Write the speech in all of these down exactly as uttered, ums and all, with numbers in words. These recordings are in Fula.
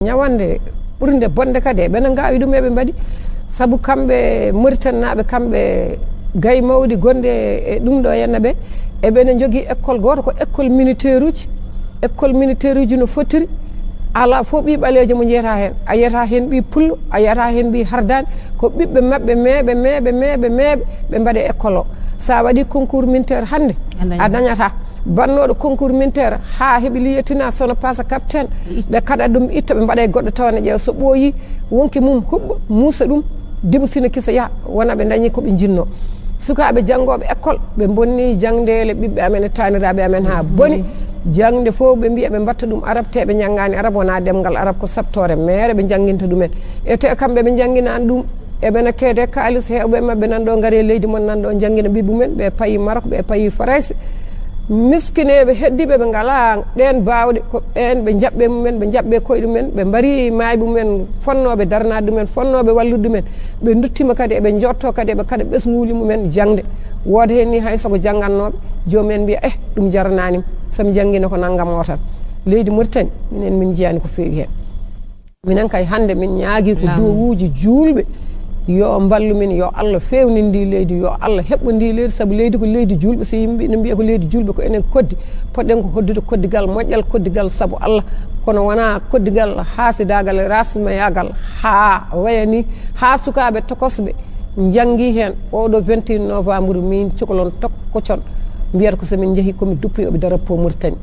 Ñawannde ɓurnde bonde kadi, eɓena ngaawi ɗum, eɓe mbaɗi. Sabu kamɓe Mauritanie naaɓe, kamɓe gay mawɗi gonɗi e ɗum ɗo henna ɓe, eɓena njogii école gooto, ko école militaire uji. École militaire uji no fotiri, alaa fof ɓii ɓaleejo mo njeyata heen. A yiyata heen ɓii pullo, a yiyata heen ɓii hardaani. Ko ɓiɓɓe maɓɓe meeɓe, meeɓe, meeɓe, meeɓe, ɓe mbaɗe école o. So a waɗii concours militaire hannde, a dañataa. Bannooɗo concours militaire haa heɓi liyetina, sono pasa capitaine, ɓe kaɗa ɗum, itta, ɓe mbaɗa e goɗɗo tawa ne ƴeewa. So ɓooyii, wonki mum huɓɓa, muusa ɗum, dibusina kisa yaha, wona ɓe dañii ko ɓe njinnoo. Sukaaɓe janngooɓe école, ɓe bonni jaŋdeele ɓiɓɓe amen e taaniraaɓe amen haa boni. Jaŋde fof ɓe mbiya ɓe mbatta ɗum arab, te ɓe njanngaani arab, wonaa ɗemngal arab, ko saɓtoore meere ɓe njannginta ɗumen. E te kamɓe ɓe njannginaani ɗum, eɓena keede kaalis, heewɓe maɓɓe nan ɗo, ngari e leydi mon, nan ɗo, njanngina ɓiɓɓe mumen, ɓe payi Maroc, ɓe payi Farayse. Miskineeɓe heddiiɓe, ɓe ngalaa ɗeen baawɗe, ko ɓeen ɓe njaɓɓe mumen, ɓe njaɓɓe koyɗe mumen, ɓe mbari maayɓe mumen, fonnooɓe darnaade ɗumen, fonnooɓe wallude ɗumen. Ɓe nduttiima kadi, eɓe njooɗtoo kadi, eɓe kaɗa ɓesnguuli mumen jaŋde. Wooda heen ni hay so ko janngannooɓe, joomum en mbiya, "Eh, ɗum jaranaani mi, so mi janngino ko nanngam o tan." Leydi Mauritanie, minen min njiyaani ko feewi heen. Minen kay, hannde min ñaagii ko duwawuuji juulɓe, yo mballu min, yo Allah feewnin ndi leydi, yo Allah heɓɓo ndi leydi, sabu leydi ko leydi juulɓe. So yimɓe ina mbiya ko leydi juulɓe, ko enen koddi, poɗɗen ko hoddude koddigal moƴƴal, koddigal sabu Allah, kono wonaa koddigal haasidaagal e rasmayaagal, haa waya ni, haa sukaaɓe tokosɓe njanngi heen. Oɗo vingt et un novembre, min cukalon tokkocon mbiyata ko so min njahii ko min duppi yoɓe drapeau Mauritanie.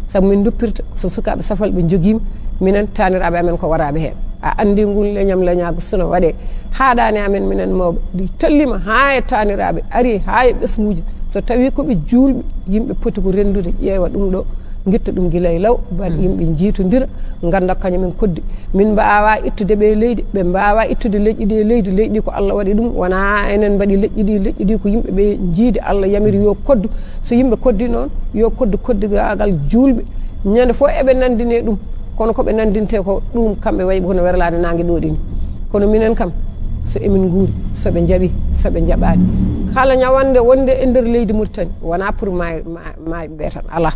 Sabu min duppirta so sukaaɓe safal ɓe njogiima, minen taaniraaɓe amen ko waraaɓe heen. A anndi ngun leñam leñaagu so no waɗee. Haaɗaani amen minen mawɓe, ɗi talliima haa e taaniraaɓe, ari haa e ɓesnguuji. So tawii ko ɓe juulɓe, yimɓe poti ko renndude, ƴeewa ɗum ɗo, ngitta ɗum gila e law, mbaɗa yimɓe njiitondira, ngannda ko kañum en koddi. Min mbaawaa ittude ɓe e leydi, ɓe mbaawaa ittude leƴƴi ɗi e leydi. Leƴƴi ɗi ko Allah waɗi ɗum, wonaa enen mbaɗi leƴƴi ɗi. Leƴƴi ɗi ko yimɓe ɓe njiidi, Allah yamiri yo koddu. So yimɓe koddi noon, yo koddu koddigaagal juulɓe. Ñande fof eɓe nanndine ɗum, kono ko ɓe nanndintee ko ɗum, kamɓe wayi kono werlaade naange ɗooɗi ni. Kono minen kam, so emin nguuri, so ɓe njaɓi, so ɓe njaɓaani, kala ñawannde wonnde e nder leydi Mauritanie, wonaa pour maay-, maay-, maayɓe ɓe tan, alaa.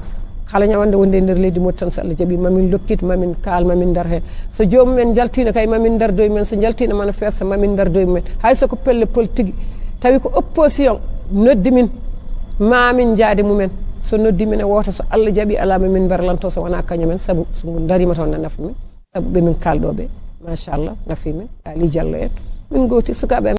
Kala ñawannde wonnde e nder leydi Mauritanie, so Allah jaɓi, ma min lokkit, ma min kaal, ma min ndar heen. So joomum en njaltiino kay, ma min ndardoy men. So njaltiino manifeste, ma min ndardoy men. Hay so ko pelle politique, tawi ko opposition noddi min, ma min njaade mumen. So noddi min e wooto, so Allah jaɓi, alaa ma min mberlanto so wonaa kañum en, sabu so ngu ndariima toon na nafa min. Sabu ɓe min kaalɗo ɓe, machallah, nafi min. Ali Diallo en, min ngoti sukaaɓe amen.